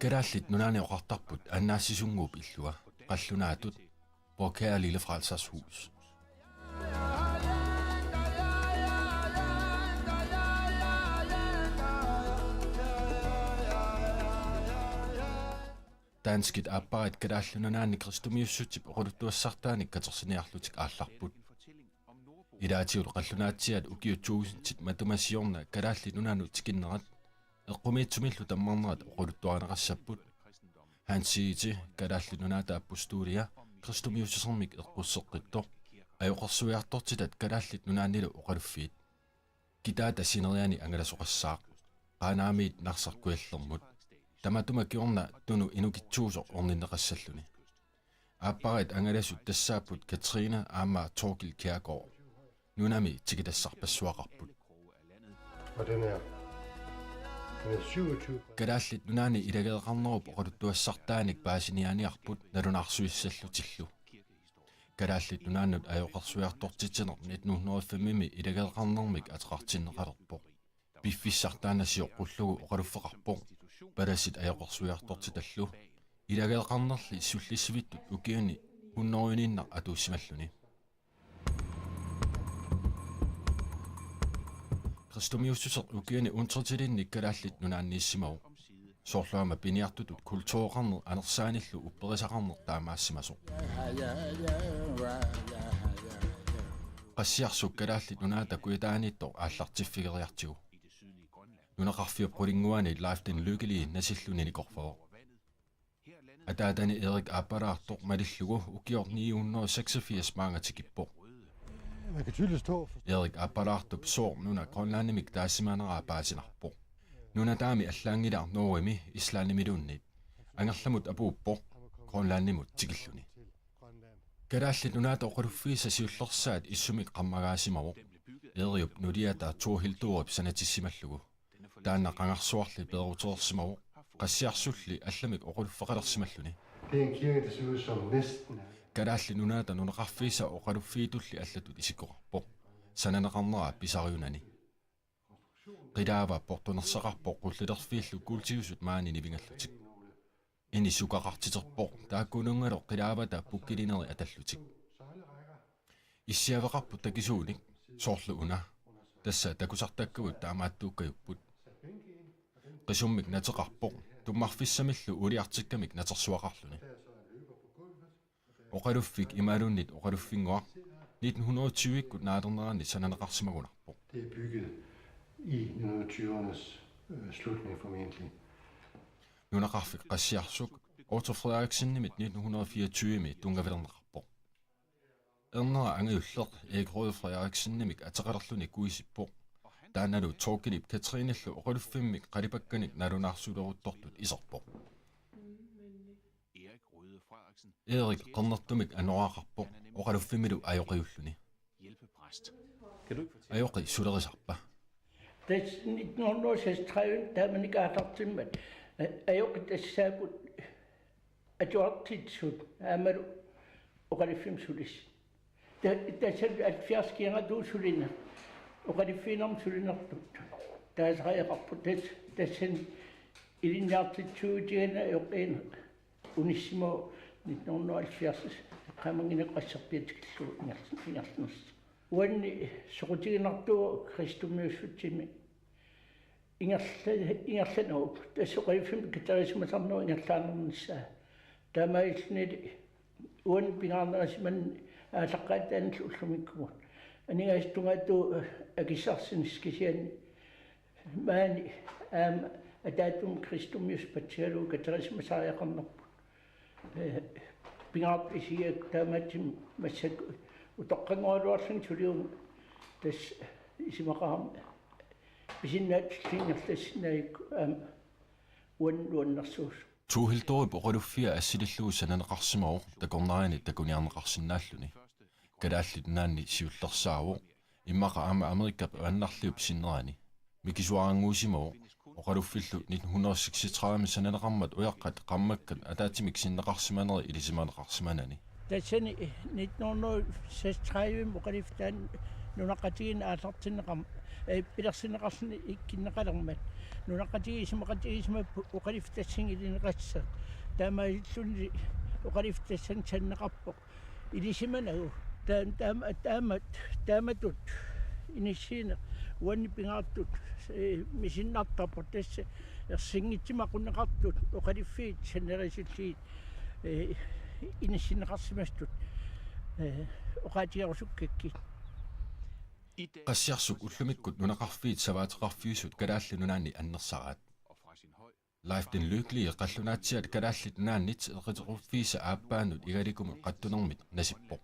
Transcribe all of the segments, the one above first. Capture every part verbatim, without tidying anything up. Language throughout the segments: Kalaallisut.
Kalaallit Nunaanni oqartarput Annaassisunnguup illua, qallunaatut Vor Kære Lille Frelsers Hus. Danskit aapparit Kalaallit Nunaanni kristumiussutip oqaluttuassartaanik katersiniarlutik aallarput. Ilaatigut qallunaatsiaat ukiut tuusintit matuma siorna Kalaallit Nunaannut tikinnerat eqqumiitsumillu tammarnerat oqaluttuarineqassapput. Hans Egede, Kalaallit Nunaata appustuulia, kristumiussinermik eqqusseqqittoq, ajoqersuiartortitat Kalaallit Nunaannilu oqaluffiit. Kitaata sineriani angalasoqassaaq, Qaanaamiit Narsaq Kujallermut. Tamatuma kingorna Tunu inukitsuusoq orninneqassalluni. Aapparit angalasut tassaapput Katrine aamma Thorkild Kjærgaard. Nunami tikitassarpassuaqarput. Og den er, den er syvogtyve. Kalaallit Nunaanni ilageeqarnerup oqaluttuassartaanik paasiniaaniarput nalunaarsuissallutillu. Kalaallit Nunaannut ajoqersuiartortitsineq nitten hundrede og fem-imi ilageeqarnermik ateqartinneqalerpoq. Piffissaq taanna sioqqullugu oqaluffeqarpoq, palasit ajoqersuiartortitallu. Ilageeqarnerli sullissivittut ukiuni hunnorujuniinnaq atuussimalluni. Kristumiussuseq ukiuni untritilinni Kalaallit Nunaanniissimavoq. Soorlu aamma piniartutut kultureqarneq anersaanillu upperisaqarneq taamaassimasoq. Qassiarsuk Kalaallit Nunaata kujataaniittoq aallartiffigeriartigu. Nunaqarfiup qulinnguani Leif den Lykkelige nasilluni nikorfavoq. Ataatani Erik Aappalaartoq malillugu ukioq ni hundrede og seksogfirs maanga tikippoq. Man kan tydeligt stå for Erik Aappalaartup sooq nuna Grønlandimik taasimaneraa paasinarpoq. Nunataami allaanngilaq Norgemi, Islandimiluunniit. Angerlamut apuuppoq Grønlandimut tikilluni. Kalaallit Nunaata oqaluffiisa siullersaat issumik qarmagaasimavoq. Eriup nuliata Thorhildurip sanatissimallugu. Taanna qangarsuarli peerutereersimavoq, qassiarsulli allamik oqaluffeqalersimalluni. Det er en kirke, der ser ud som næsten er. Kalaallit Nunaata nunaqarfiisa oqaluffiitulli allatut isikkoqarpoq, sananeqarnera pisariunani. Qilaava portunersaqarpoq qullilerfiillu kuultiusut maani nivingallutik. Ini sukaqartiterpoq taakkununngalu qilaavata pukkilineri atallutik. Issiaveqarput takisuunik, soorlu una. Tassa takusartakkavut taamaattuukkajupput. Qisummik nateqarpoq, tummarfissamillu uuliartikkamik natersuaqarluni. Oqaluffik imaluunniit oqaluffinnguaq nitten hundrede og tyve-kkut naalernerani sananeqarsimagunarpoq. Det er bygget i nitten hundrede tyvernes, øh, slutning formentlig. Nunaqarfik qassiarsuk Otto Frederiksenimit nitten hundrede og fireogtyve-mi tunngavilerneqarpoq. Ernera angajulleq Erik Røde Frederiksenimik ateqalerluni kuisippoq. Taannalu Thorkildip Katrinellu oqaluffimmik qalipakkanik nalunaarsuleruttortut iserpoq. Erik Røde Frederiksen. Erik qernertumik anoraaqarpoq oqaluffimmilu ajoqiulluni. Hjælpepræst. Kan du ikke fortælle Ajoqi sulerisarpa? Tassa nitten hundrede og seksogtredive taamani aallartimmat, øh, ajoqi tassaapput atuartitsisut aammalu oqaluffimmut sulisut. Ta-, tassa halvfjerds kiingatut sulineq. Oqaluffiinermut sulinertut. Taasariaqarput tas-, tassani ilinniartitsisuutigineq ajoqiineq. Unissimavoq nitten hundrede og halvfjerds qaamanngineqassarpiaq tikillugu ingerl-, ingerlanersoq. Uanni soqutiginartuuvoq kristumiussutsimi ingerla-, ingerlanerup tassa oqaluffimmik katerisimasarnerup ingerlaannarnissaa. Taamaalillunilu uani pingaarnerisimanni aallaqqaataanilu ullumikkumut. Aningaasat tungaatigut akissarsinnaasoq kisianni maani aamma ataatsimut kristumiussuseq patsigalugu katerisimasariaqarnerput. Ee, pingaartumik isigigakkit taamaattumik massakkut utoqqanngoraluarlunga suliummata tassa isumaqarama pisinnaatitillunga ingerlassinnaagukku aamma uannut nuannersuusoq. Thorhildurip oqaluffia assilillugu sananeqarsimavoq takornarianni takuniarneqarsinnaalluni. Kalaallit Nunaanni siullersaavoq, immaqa aamma Amerikap avannarliup sinnerani. Mikisuarannguusimavoq, oqaluffillu nitten hundrede og seksogtredive sananeqarmat ujaqqat qarmakkat ataatsimik sinneqarsimaneri ilisimaneqarsimanani. Tassani nitten hundrede og seksogtredive oqaluffik taanna nunaqqatigiinneq aallartinneqarmat, eh, pilersinneqarluni ikkunneqalermat. Nunaqqatigiit isumaqatigiissimapput oqaluffik tassannga ilineqassasoq. Taamaalilluni oqaluffik tassani sanneqarpoq ilisimanagu. Taa-, taama-, taama-, taamatut inissiineq uani pingaartut, eh, misinnartarpoq, tassa ersinngitsumik aqunneqartut oqaluffiit sannerisullugit, eh, inissinneqarsimasutut, eh, oqaatigerusukkakkit. Qassiarsuk ullumikkut nunaqarfiit savaateqarfiusut Kalaallit Nunaanni annersaraat. Leif den Lykkelige qallunaatsiaat Kalaallit Nunaannit eqitequffiisa aappaanut Igalikumut qattunermit nasippoq.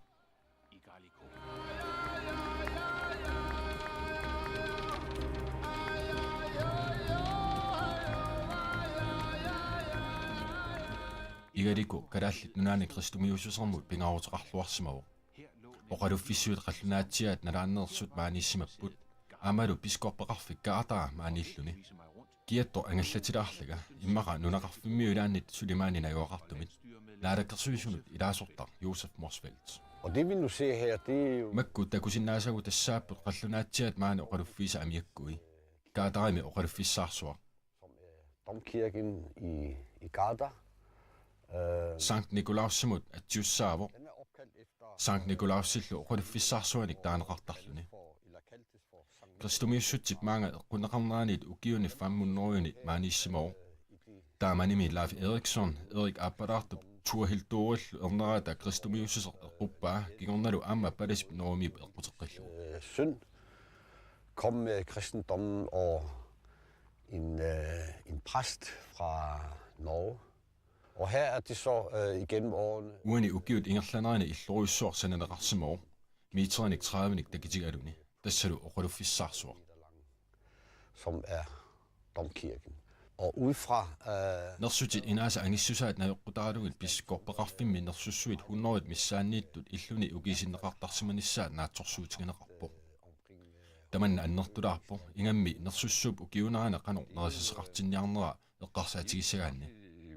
Igaliku Kalaallit Nunaanni kristumiussusermut pingaaruteqarluarsimavoq. Oqaluffissuit qallunaatsiaat nalaanneersut maaniissimapput. Aammalu biskoppeqarfik Kaataa maaniilluni. Kiattoq angallatilaarlanga, immaqa nunaqarfimmiut ilaanniit suli maani najugaqartumit. Naalakkersuisunut ilaasortaq Josef Motzfeldt. Og det vi nu ser her, det er jo Makku takusinnaasagut tassaapput qallunaatsiaat maani oqaluffiisa amiakkui. Kaatarimi oqaluffissaarsuaq. Som er domkirken i, i Garda. Øh, Sankt Nikolausimut atsiussaavoq. Den er opkaldt efter Sankt Nikolausillu oqaluffissaarsuanik taaneqartarluni. Kristumiussutsip maanga eqqunneqarneraniit ukiuni femhundredeni maaniissimavoq. Taamanimi Leif Eriksson, Erik Aappallaartup, Thorhild Dorillu ernerata kristumiussuseq eqquppaa, kingornalu aamma palasip Norgemiippoq eqquteqqillugu. Øh, søn kom med kristendommen og en, øh, en præst fra Norge. Og her er det så, øh, igennem årene Uani ukiut ingerlanerini illorujussuaq sananeqarsimavoq, meterinik tredivenik takutigaluni, tassalu oqaluffissaarsuaq. Som er domkirken. Og ud fra, øh, Nersutit inaasa angissusaat najoqqutaralugit biskoppeqarfimmi nersussuit hundredet missaanniittut illuni ukiisinneqartarsimanissaat naatsorsuutigineqarpoq. Tamanna annertulaarpoq, ingammik nersussuup ukiuunerani qanoq nerisassaqartinniarnera eqqarsaatigissagaanni.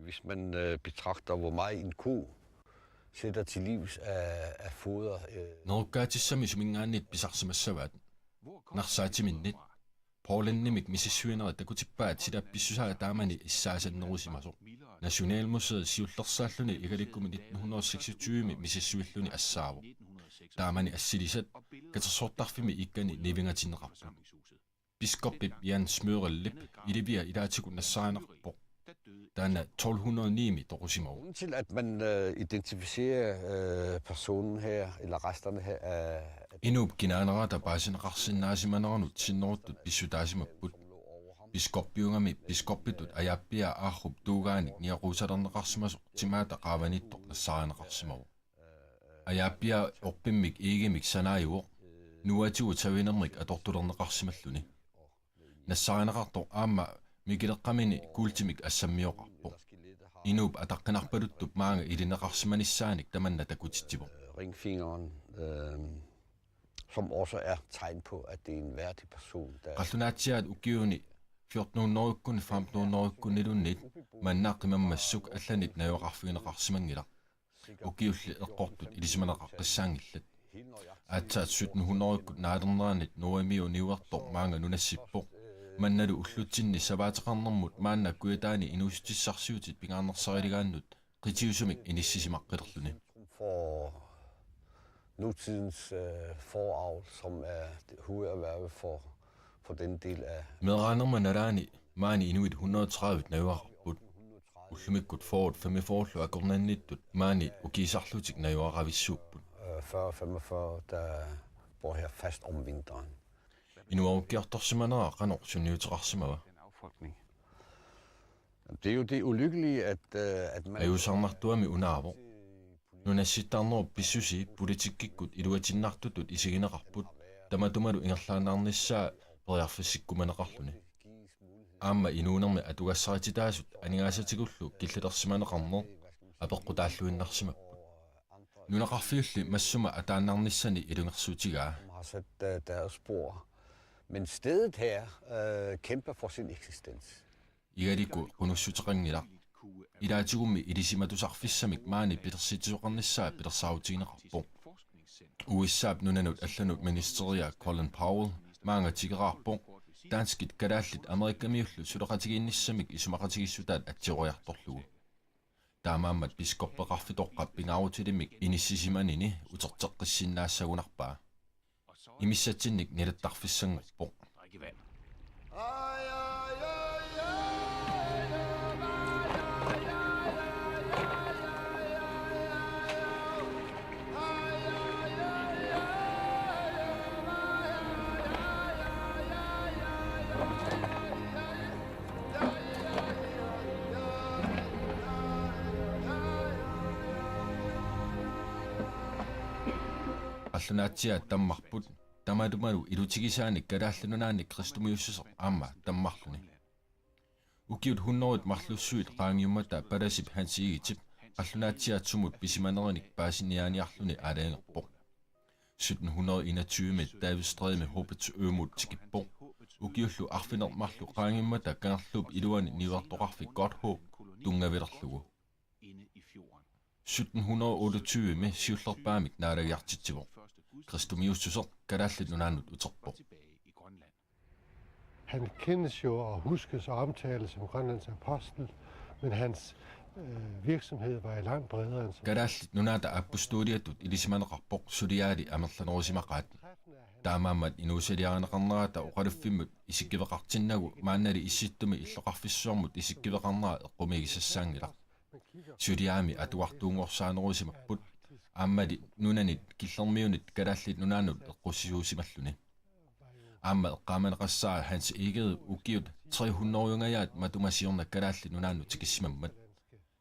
Hvis man, øh, betragter, hvor meget en ko sætter til livs af, af foder, øh, Nerukkaatissami suminngaanniit pisarsimassavaat. Narsaatiminnit. Polandimik misissuinerit takutippaat silap pissusaa taamani issaasannerusimasoq. Nationalmuseet siullersaalluni Igalikumut nitten hundrede og seksogtyve misissuilluni assaavoq. Taamani assilisat katersortarfimmi ikkani nivingatinneqarput. Biskoppip Jan Smørelip ilivia ilaatigut nassaarineqarpoq. Taanna tolv hundrede ni-mi toqusimavoq. Grunden til, at man, øh, identificerer, øh, personen her, eller resterne her, er, at Inuup kinaanerata paasineqarsinnaasimaneranut sinneruttut pissutaasimapput. Biskoppiugami biskoppitut Ajaappiaa Aarrup tuugaanik nioquusalerneqarsimasoq timaata qaavaniittoq nassaarineqarsimavoq. Ajaappiaa orpimmik Egedemik sanaajuvoq, nuuatigut savinermik atortulerneqarsimalluni. Nassaarineqartoq aamma mikileqqamini kuultimik assammioqarpoq. Inuup ataqqinarpaluttup maanga ilineqarsimanissaanik tamanna takutitsivoq. Ringfingeren, øh, som også er tegn på, at det er en værdig person, der Qallunaatsiaat ukiuni fjorten hundrede-kkuni femten hundrede-kkuniluunniit manna qimammassuk allanit najugaqarfigineqarsimanngilaq. Ukiulli eqqortut ilisimaneqaqqissaanngillat. Aatsaat sytten hundrede-kkut naalerneranit Norgemiu niuertoq maanga nunassippoq. Mannalu ullutsinni savaateqarnermut maanna Kujataani inuussutissarsiutit pingaarnersariligaannut qitiusumik inissisimaqqilerluni. For nutidens, øh, fåreavl, som er hovederhvervet for, for den del af Meeraanerma nalaani maani inuit hundrede tredive najugaqarput. Ullumikkut fyrre femogfyrre-llu akornanniittut maani ukiisarlutik najugaqavissuupput. Øh, fyrre femogfyrre, der bor her fast om vinteren. Inuerukkiartorsimanera qanoq sunniuteqarsimava? Det er jo det ulykkelige, at, øh, at man Ajuusaarnartuami unaavoq. Nunassittarnerup pissusii politikkikkut iluatinnartutut isigineqarput, tamatumalu ingerlaannarnissaa periarfissikkumaneqarluni. Aamma inuunermi atugassarititaasut aningaasatigullu killilersimaneqarneq apeqqutaalluinnarsimapput. Nunaqarfiulli massuma ataannarnissani ilungersuutigaa. Har sat, øh, deres spor. Men stedet her, øh, kæmper for sin eksistens. Igaliku qunussuteqanngilaq. Ilaatigummi ilisimatusarfissamik maani pilersitsisoqarnissaa pilersaarutigineqarpoq. U S A-p nunanut allanut ministeria Colin Powell maanga tikeraarpoq danskit kalaallit Amerikamiullu suleqatigiinnissamik isumaqatigiissutaat atsioriartorlugu. Taamaammat biskoppeqarfitoqqap pingaarutilimmik inissisimanini uterteqqissinnaassagunarpaa. Imissatsinnik nilattarfissanngorpoq. Qallunaatsiaat tammarput, tamalumalu ilutigisaanik Kalaallit Nunaanni kristumiussuseq aamma tammarluni. Ukiut hundredet marlussuit qaangiummata palasip Hans Egedep qallunaatsiaat sumut pisimanerinik paasiniaaniarluni aalajangerpoq. Sytten hundrede enogtyve Davidstræde Hobbits Ømut tikippoq. Ukiullu arfineq-marluk qaangiummata Kangerluup iluani niuertoqarfik Godthåb tunngavilerlugu. Sytten hundrede otteogtyve siullerpaamik naalagiartitsivoq. Kristumiussuseq Kalaallit Nunaannut uterpoq. Han kendes jo og huskes og omtales som Grønlands apostel, men hans øh, virksomhed var jo langt bredere end som Kalaallit Nunaata Apostoliatut ilisimaneqarpoq suliaali amerlanerusimaqaat. Taamaammat inuusaliarineqarnerata oqaluffimmut isikkiveqartinnagu maannali Issittumi illoqarfissuarmut isikkiveqarnera eqqumiigisassaanngilaq. Suliaami atuartuunngorsaanerusimapput aammali nunanit killermiunit Kalaallit Nunaannut eqqussisuusimalluni. Aamma eqqaamaneqassaaq Hans Egede ukiut tre hundredengajaat matuma siorna Kalaallit Nunaannut tikissimammat.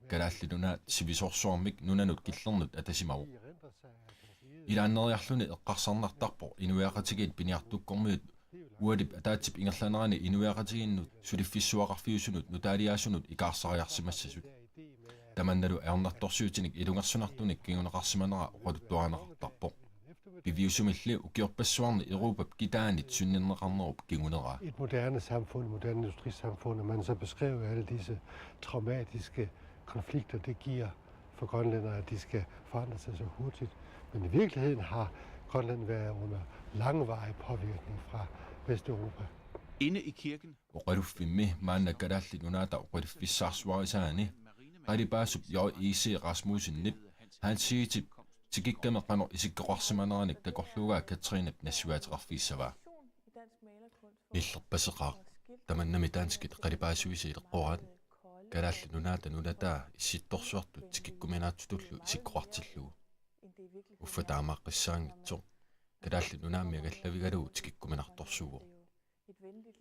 Kalaallit Nunaat sivisoorsuarmik nunanut killernut atasimavoq. Ilaanneriarluni eqqarsarnartarpoq inuiaqatigiit piniartukkormiut ualip ataatsip ingerlanerani inuiaqatigiinnut suliffissuaqarfiusunut nutaaliaasunut ikaarsariarsimassasut. Tamannalu ajornartorsiutinik ilungersunartunik kinguneqarsimanera oqaluttuarineqartarpoq. Piviusumilli ukiorpassuarni Europap kitaanit synnerneqarnerup kinguneraa. Et moderne samfund, et moderne industrisamfund, og man så beskrev alle disse traumatiske konflikter, det giver for grønlændere, at de skal forandre sig så hurtigt. Men i virkeligheden har Grønland været under langvarig påvirkning fra Vesteuropa. Inde i kirken Oqaluffimmi maanna Kalaallit Nunaata oqaluffissaarsuarisaani qalipaasup J E C Rasmussenip Hans Egedep tikikkami qanoq isikkoqarsimaneranik takorluugaa Katrinep nassuiaateqarfigissavaa. Nillerpaseqaaq, tamannami danskit qalipaasuisa ileqqoraat, Kalaallit Nunaata nunataa issittorsuartut tikikkuminaatsutullu isikkoqartillugu. Uffa taamaaqqissaanngitsoq, Kalaallit Nunaammi angallavigalugu tikikkuminartorsuuvoq.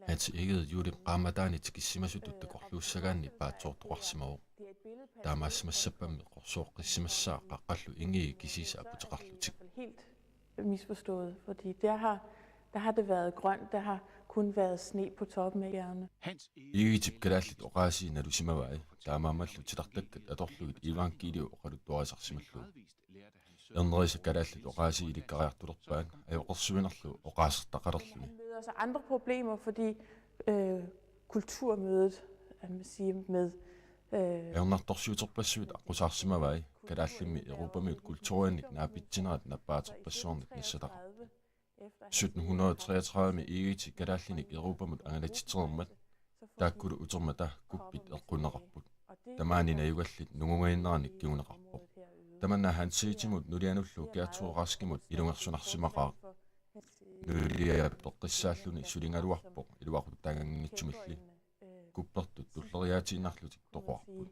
Hans Egede juulip qaammataani tikissimasutut takorluussagaanni paatsoortoqarsimavoq. Taamaassimassappammi qorsooqqissimassaaq qaqqallu ingi kisiisa aputeqarlutik. Helt misforstået, fordi der har, der har det været grønt, der har kun været sne på toppen af bjergene. Egedep kalaallit oqaasii nalusimavai, taamaammallu titartakkat atorlugit iivangkiiliu oqaluttuarisarsimallugu. Ernerisa kalaallit oqaasii ilikkariartulerpaat ajoqersuinerlu oqaasertaqalerluni. Han møder så andre problemer, fordi øh, kulturmødet, at man siger, med øh, Ajornartorsiuterpassuit aqqusaarsimavai, kalaallimmi Europamiut kulturiannik naapitsinerat nappaaterpassuarnik nassataqarput. Sytten hundrede og treogtredive Egede kalaallinik Europamut angalatitsereermat, taakkulu utermata kuppit eqqunneqarput. Tamaani najugallit nungungaginneranik kinguneqarpoq. Tamanna Hans Egedemut nulianullu Gertrud Raskimut ilungersunarsimaqaaq. Nulia peqqissaalluni suligaluarpoq iluaquttaanngitsumilli. Kuppertut tulleriaatiinnarlutik toquarput.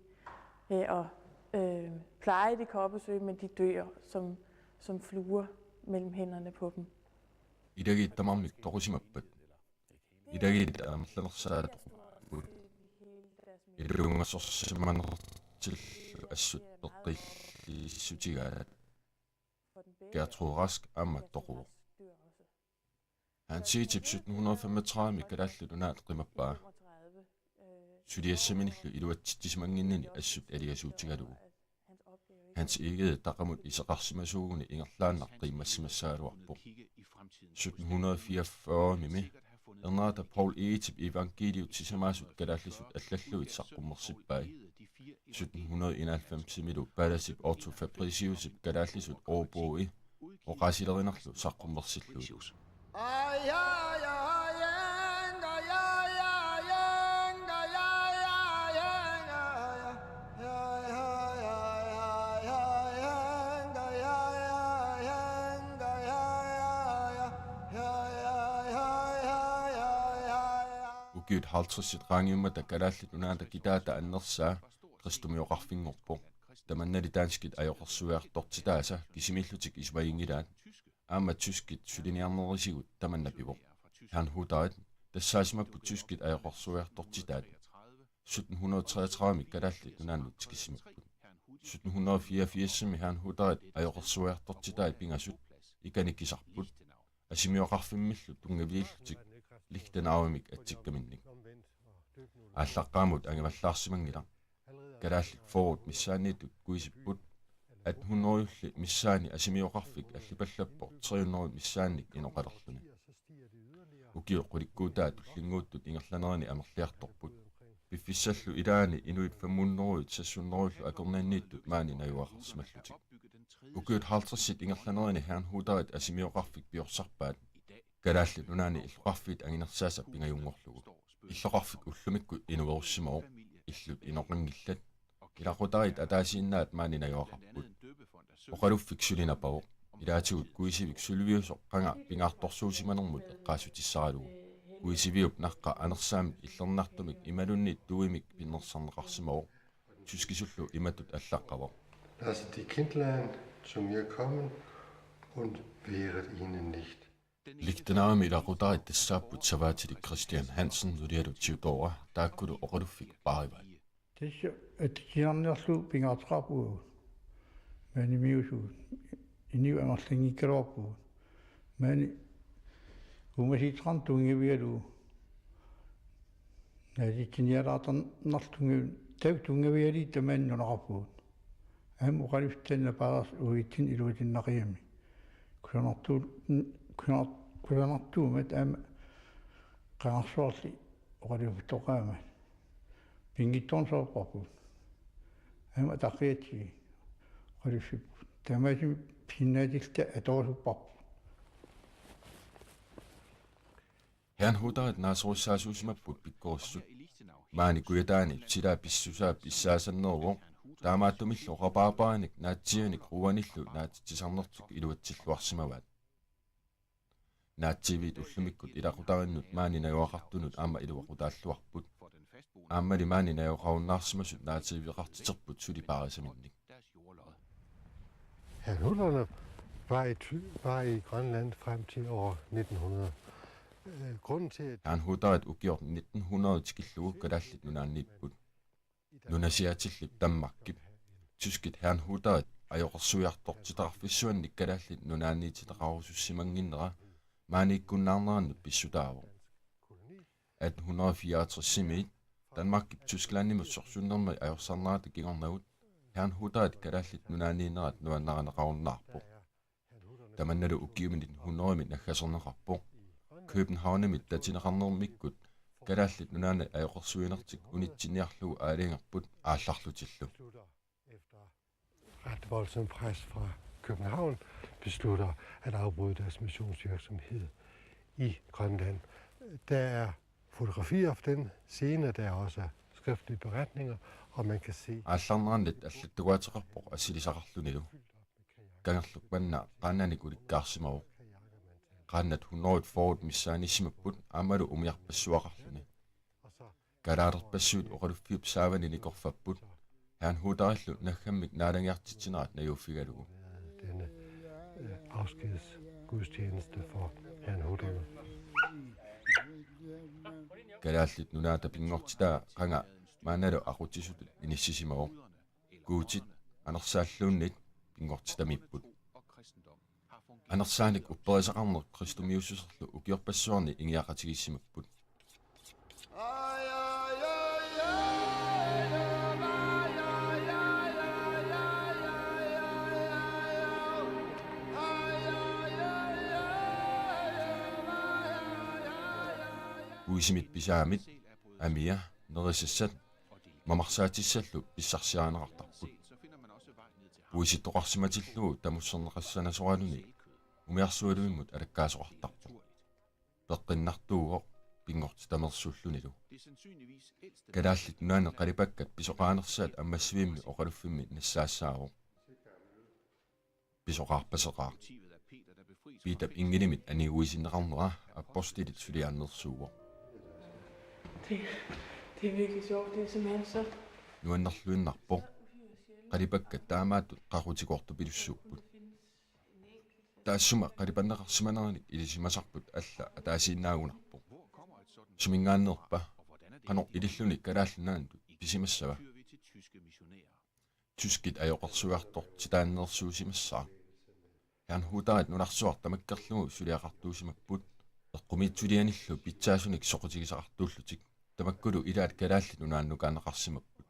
Øh, og øh, pleje de koppesøge, men de dør som, som fluer mellem hænderne på dem. Ilagiit tamarmik toqusimappat. Ilagiit amerlanersaat toqupput. Ilungersorsimanertillu assut peqqilliissutigaat. Gertrud Rask aamma toquvoq. Hans Egedep sytten hundrede og femogtredive kalaallit nunaat qimappaa. Suliassaminillu iluatsitsisimannginnini assut aliasuutigalugu. Hans Egede taqamut iseqarsimasuuguni ingerlaannaq qiimmassimassagaluarpoq. Sytten hundrede og fireogfyrre-mi ernerata Poul Egedep iivangkiiliut sisamaasut kalaallisut allallugit saqqummersippai. Sytten hundrede og enoghalvfems-imilu palasip Otto Fabriciusip kalaallisut ordbogi oqaasilerinerlu saqqummersillugit. Ukiut halvtredsit qaangiummata Kalaallit Nunaata kitaata annersaa kristumiooqarfinngorpoq. Tamannali danskit ajoqersuiartortitaasa kisimiillutik isumaginngilaat. Aamma tyskit suliniarnerisigut tamanna pivoq. Herrnhuterit tassaasimapput tyskit ajoqersuiartortitaat. Sytten hundrede treogtredive Kalaallit Nunaannut tikissimapput. Sytten hundrede fireogfirsimi Herrnhuterit ajoqersuiartortitai pingasut ikani kisarput. Asimioqarfimmillu tunngaviillutik Lichtenauermik atsikkaminnik. Aallaqqaammut angavallaarsimanngilaq. Kalaallit fyrret missaanniittut kuisipput. Atten hundredelli missaani asimioqarfik allipallappoq tre hundrede missaannik inoqalerluni. Ukiut qulikkuutaat tullinnguuttut ingerlanerini amerliartorput. Piffissallu ilaani inuit fem hundrede, seks hundredellu akornanniittut maani najugaqarsimallutik. Ukiut halvtredsit ingerlanerini Herrnhuterit asimioqarfik piorsarpaat. Kalaallit Nunaanni illoqarfiit anginersaasa pingajunngoorlugu. Illoqarfik ullumikkut inuerussimavoq, illut inoqanngillat. Ilaqutariit ataasiinnaat maani najugaqarput. Oqaluffik suli napavoq. Ilaatigut kuisivik suliviusoq qanga pingaartorsuusimanermut eqqaassutissaralugu. Kuisiviup naqqa anersaamik illernartumik imaluunniit tuimik pinnersarneqarsimavoq. Tyskisullu imatut allaqqavoq: Lasset die Kindlein zu mir kommen und wehret ihnen nicht. Lichtenauermi ilaqutariit tassaapput savaatilik Christian Hansen nulialu Theodora, taakkulu oqaluffik paarivaat. Tassa ataasiinnarniarlugu pingaartoqarpugut. Maanimiusugut. Inuit amerlanngikkaluarpugut. Maani uumasuuteqarneq tunngavigalugu. Naasitsinialaartarnarlugu tunnga-, taava tunngavigalugit tamaani nunaqarpugut. Aamma oqaluffik taanna paarersoq uagutsinnut iluatinnaqigamik. Kusanartuu-, kusanar-, kusanartuummat aamma qangarsuarli oqaluffittoqaama. Pinngitsoorneq soorparput. Aamma ataqqiatsigit oqaluffipput. Taamaasilluni pinnaatilluta atorusupparput. Herrnhuterit naasorissaasuusimapput pikkorissut. Maani kujataani silaa pissusaa pissaasanneruvoq. Taamaattumillu rabarbarinit naatsiianik quanillu naatitsisarnertik iluatsilluarsimavaat. Naatsiiviit ullumikkut ilaqutariinnut maani najugaqartunut aamma iluaqutaalluarput. Aammali maani najugaqarunnaarsimasut naatsiiveqartiterput suli paarisaminnik. Herrnhuterne var i, Ty-, var i Grønland frem til år nitten hundrede. Øh, grunden til, at Herrnhuterit ukiorlu nitten hundrede tikillugu Kalaallit Nunaanniipput. Nunasiatillip Danmarkip tyskit Herrnhuterit ajoqersuiartortitaqarfissuannik Kalaallit Nunaanniititaqarusussimannginnera maaniikkunnaarnerannut pissutaavoq. Atten hundrede fireoghalvtredsimiit Danmarkip Tysklandimut sorsunnermi ajorsarnerata kingornagut Herrnhuterit Kalaallit Nunaanniinnerat nuannarineqarunnaarpoq. Tamannalu ukiumi nitten hundredemi naggaserneqarpoq. Københavnimi tatineqarnermikkut Kalaallit Nunaanni ajoqersuinertik unitsinniarlugu aalajangerput aallarlutillu. Efter ret voldsomt pres fra København beslutter at afbryde deres missionsvirksomhed i Grønland. Der er fotografier fra den scene, der er også skriftlige beretninger, og man kan se Aallarnerannit allattuaateqarpoq assilisaqarlunilu. Kangerluk manna qaannanik ulikkaarsimavoq. Qaannat hundrede fyrre missaaniissimapput aammalu umiarpassuaqarluni. Kalaalerpassuit oqaluffiup saavani nikorfapput. Herrnhuterillu naggammik naalagiartitsinerat najuuffigalugu. Denne, øh, afskedsgudstjeneste for Herrnhuterne. Kalaallit Nunaata pinngortitaa qanga maannalu aqutsisutut inissisimavoq. Guutit anersaalluunniit pinngortitamiipput. Anersaanik upperisaqarneq kristumiussuserlu ukiorpassuarni ingiaqatigiissimapput. Puisimit pisaamit, amia, nerisassat, mamarsaatissallu pissarsiarineqartarput. Puisittoqarsimatillugu tamusserneqassanasoraluni umiarsualuimmut alakkaasoqartarpoq. Peqqinnartuuvoq pinngortitameersuullunilu. Kalaallit Nunaanni qalipakkat pisoqaanersaat ammassivimmi oqaluffimmi nassaassaavoq. Pisoqaarpaseqaaq. Piitap inngilimit aniguisinneqarnera apostelit suliaanneersuuvoq. Det, det er virkelig sjovt. Det er simpelthen så... Nuannerluinnarpoq. Qalipakkat taamaattut qaqutikoortupilussuupput. Taassuma qalipanneqarsimaneranik ilisimasarput alla ataasiinnaagunarpoq. Suminngaanneerpa? Qanoq ililluni Kalaallit Nunaannut pisimassava? Tyskit ajoqersugartortitaanneersuusimassaaq. Herrnhuterit nunarsuaq tamakkerlugu suliaqartuusimapput, eqqumiitsulianillu pitsaasunik soqutigisaqartuullutik. Tamakkulu ilaat Kalaallit Nunaannukaanneqarsimapput.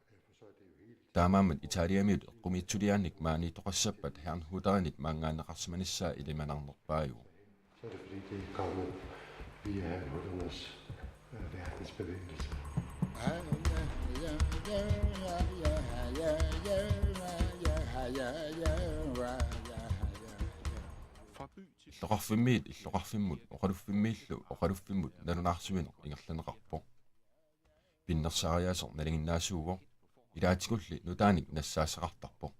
Taamaammat Italiamiut eqqumiitsuliaannik maaniittoqassappat Herrnhuterinit maanngaanneqarsimanissaa ilimanarnerpaajuvoq. Så er det fordi, det er kommet via Herrnhuternes øh, verdensbevægelse. Illoqarfimmiit illoqarfimmut, oqaluffimmiillu oqaluffimmut nalunaarsuineq ingerlanneqarpoq. Pinnersaariaaseq nalinginnaasuuvoq, ilaatigulli nutaanik nassaassaqartarpoq.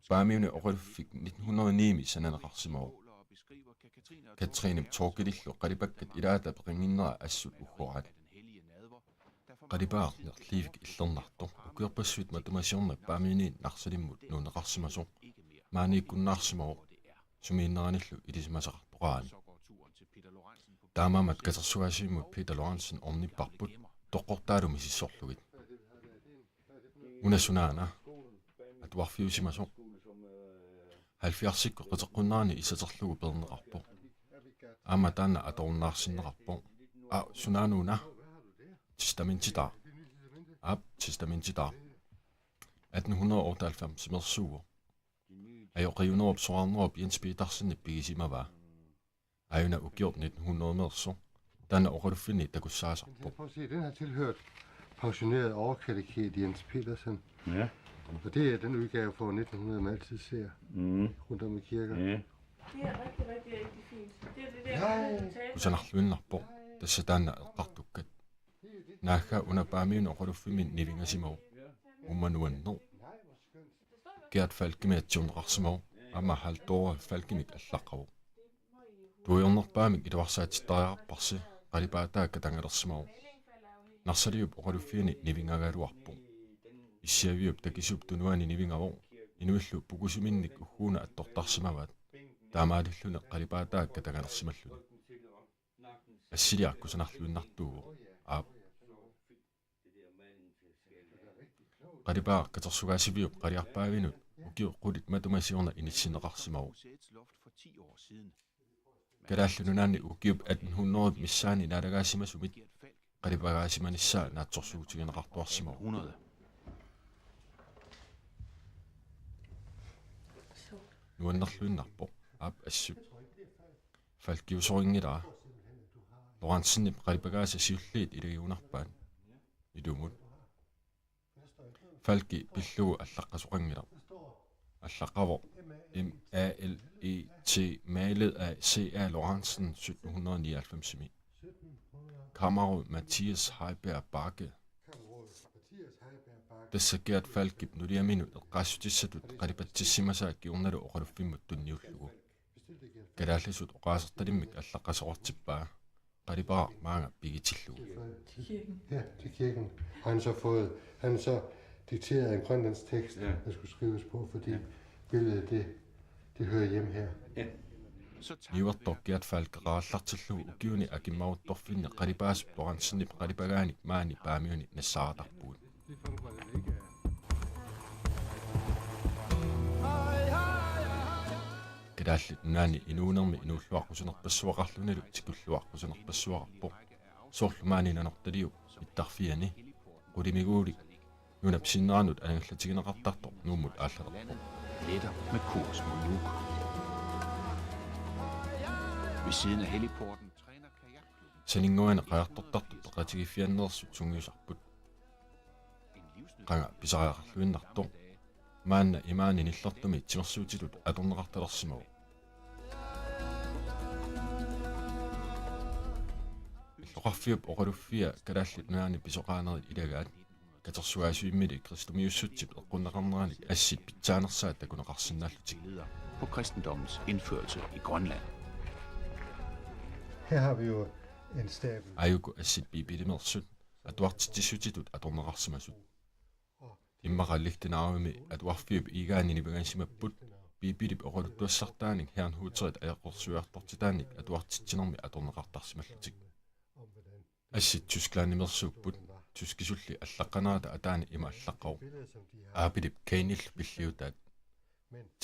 Paamiuni oqaluffik nitten hundrede ni-mi sananeqarsimavoq. Katrinep Thorkildillu qalipakkat ilaata peqannginnera assut uggoraat. Qalipaaq Nerliivik Illernartoq ukiorpassuit matuma siorna Paamiuniit Narsalimmut nuunneqarsimasoq maaniikkunnaarsimavoq, sumiinneranillu ilisimasaqartoqarani. Taamaammat katersugaasivimmut Peter Lorentzen ornipparput toqqortaalu misissorlugit. Una sunaana atuarfiusimasoq. Halvfjerdsikkut qiteqqunnerani isaterlugu peerneqarpoq. Aamma taanna atorunnaarsinneqarpoq. Aa, sunaana una? Testamentitaaq. Aap, testamentitaaq. Atten hundrede og otteoghalvfems-imeersuuvoq. Ajoqiunerup soraarnerup Jens Petersenip pigisimavaa. Aajuna ukioq nitten hundrede-imeersoq. Taanna oqaluffinni takussaasarpoq. Prøv at se, den har tilhørt pensioneret overkateket Jens Petersen. Ja. Og det er den udgave fra nitten hundrede, man altid ser Mm. rundt om i kirker. Ja. Det er rigtig, rigtig, rigtig fint. Det er det der, du talte om. Kusanarluinnarpoq, tassa taanna eqqartukkat. Naagga una Paamiuni oqaluffimmi nivingasimavoq. Uumma nuanneq. Gerd Falkimik atsiorneqarsimavoq, aamma Halldóra Falkimik allaqqavoq. Tuujornerpaamik iluarsaatittariaqarparsi, qalipaataa katagalersimavoq. Narsaliup oqaluffiani nivingagaluarpoq. Issiaviup takisup tunuani nivingavoq, inuillu pukusuminnik ugguuna attortarsimavaat. Taamaalilluni qalipaataa katagalersimalluni. Assiliaq kusanarluinnartuuvoq. Aap. Qalipaaq katersugaasiviup qaliarpaavinut ukiut qulit matuma siorna inissinneqarsimavoq. Kalaallit Nunaanni ukiup atten hundrede missaani naalagaasimasumit qalipagaasimanissaa naatsorsuutigineqartuarsimavoq. Hundrede. Nuannerluinnarpoq. Aap, assut. Falkiusorinngilara. Lorentzenip qalipagaasa siulliit ilagigunarpaat. Ilumut. Falki pillugu allaqqasoqanngilaq. Allaqqavoq: M A L E T, malet af C A Lorentzen, sytten hundrede nioghalvfems-imi. Kammeråd Mathias Heiberg Bagge. Tassa Gerd Falkip nuliaminut eqqaassutissatut qalipatsissimasaa kingornalu oqaluffimmut tunniullugu. Kalaallisut oqaasertalimmik allaqqasoqartippaa, qalipaaq maanga pigitillugu. Ja, til kirken. Han har så fået, han har så dikteret en grønlandsk tekst, Ja. der skulle skrives på, fordi billedet, det, det hører hjemme her. Niuertoq Gerd Falk qeqerallartillugu ukiuni akimmaruttorfinni qalipaasup Lorentzenip qalipagaanik maani Paamiuni nassaaritarpugut. Kalaallit Nunaanni inuunermi inuulluaqqusinerpassuaqarlunilu tikilluaqqusinerpassuaqarpoq. Soorlu maani Nanortaliup mittarfiani, qulimiguulik nunap sinneranut aningallatigineqartartoq Nuummut aallalerpoq. Letter med kurs mod Nuuk. Ved siden af heliporten træner kajakklubben. Saninnguani qajartortartut peqatigiiffianneersut sungiusarput. Qanga pisariaqarluinnartoq. Maanna imaani nillertumi timersuutitut atorneqartalersimavoq. Illoqarfiup oqaluffia Kalaallit Nunaanni pisoqaanerit ilagaat, katersugaasivimmili kristumiussutsip eqqunneqarneranik assit pitsaanersaat takuneqarsinnaallutik. Billeder på kristendommens indførelse i Grønland. Her har vi jo en stabel. Aajuku assit Biibilimeersut atuartitsissutitut atorneqarsimasut. Immaqa Lichtenauemi atuarfiup igaani nipangaasimapput Biibilip oqaluttuassartaanik Herrnhuterit ajoqersuiartortitaanik atuartitsinermi atorneqartarsimallutik. Assit Tysklandimeersuupput, tyskisulli allaqqanerata ataani ima allaqqavoq: Abelip Kainillu pilliutaat.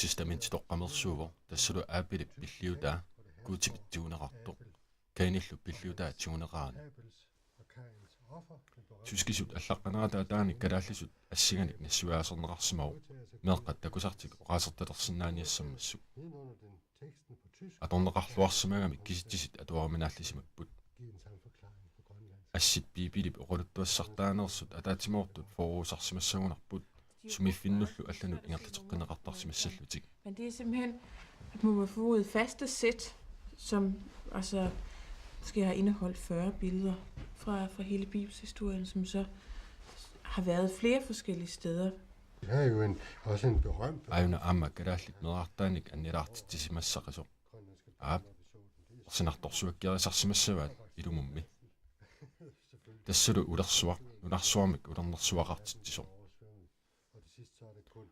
Testamentitoqqameersuuvoq, tassalu Abelip pilliutaa Guutimit tiguneqartoq, Kainillu pilliutaa tiguneqarani. Tyskisut allaqqanerata ataani kalaallisut assinganik nassuiaaserneqarsimavoq, meeqqat takusartik oqaasertalersinnaaniassammassuk. Atorneqarluarsimagami kisitsisit atuariminaallisimappput. Assit Biibilip oqaluttuassartaaneersut ataatsimoortut fyrreusarsimassagunarput, sumiiffinnullu allanut ingerlateqqinneqartarsimassallutik. Men det er simpelthen, at man må få et faste sæt, som altså skal have indeholdt fyrre billeder fra, fra hele Bibels historien, som så har været flere forskellige steder. Vi har jo en, også en berømt Aajuna aamma kalaallit meerartaanik annilaartitsisimassaqisoq. Aap, ersinartorsuakkiarisarsimassavaat ilumummi. Tassalu ulersuaq, nunarsuarmik ulernersuaqartitsisoq.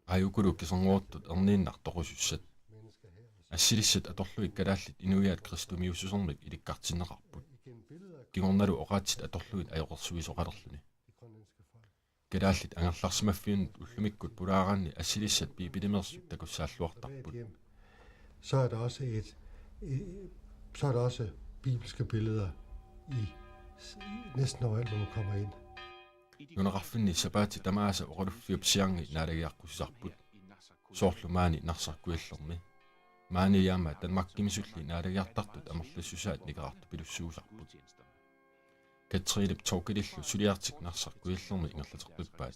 Aajukulu kiserngortut erniinnaq toqusussat. Assilissat atorlugit kalaallit inuiaat kristumiussusermik ilikkartinneqarput. Kingornalu oqaatsit atorlugit ajoqersuisoqalerluni. Kalaallit angerlarsimaffiunnut ullumikkut pulaaraanni assilissat Biibilimeersut takussaalluartarput. Så er der også et, et så er der også bibelske billeder i s- næsten overalt, hvor man kommer ind. Nunaqarfinni sapaatip tamaasa oqaluffiup siarngi naalagiaqqusisarput. Soorlu maani Narsaq Kujallermi. Maani aamma Danmarkimisulli naalagiartartut amerlassusaat nikerartupilussuusarput. Katrinep Thorkildillu suliartik Narsaq Kujallermi ingerlateqqippaat.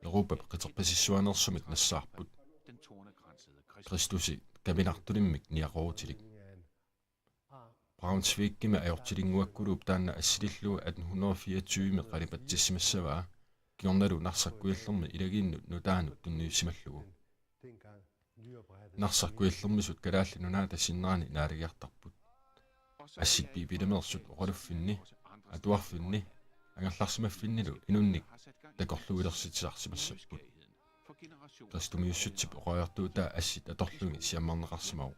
Europap qiterpasissuaneersumik nassaarput. Kristusi kaminartulimmik niaqorutilik. Braunschweigimi ajortilinnguakkuluup taanna assilillugu atten hundrede og fireogtyve qalipatsissimassavaa, kingornalu Narsaq Kujallermi ilagiinnut nutaanut tunniussimallugu. Narsaq Kujallermisut Kalaallit Nunaata sinneranik naalagiartarput. Assit Biibilimeersut oqaluffinni, atuarfinni, angerlarsimaffinnilu inunnik takorluulersitsisarsimassapput. Kristumiussutsip oqariartuutaa assit atorlugit siammarneqarsimavoq.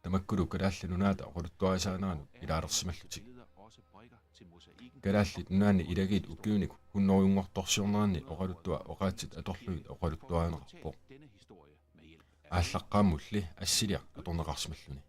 Tamakkulu Kalaallit Nunaata oqaluttuarisaaneranut ilaalersimallutik. Kalaallit Nunaanni ilagiit ukiunik hunnorujunngortorsiorneranni oqaluttuaq oqaatsit atorlugit oqaluttuarineqarpoq. Aallaqqaammulli assiliaq atorneqarsimalluni.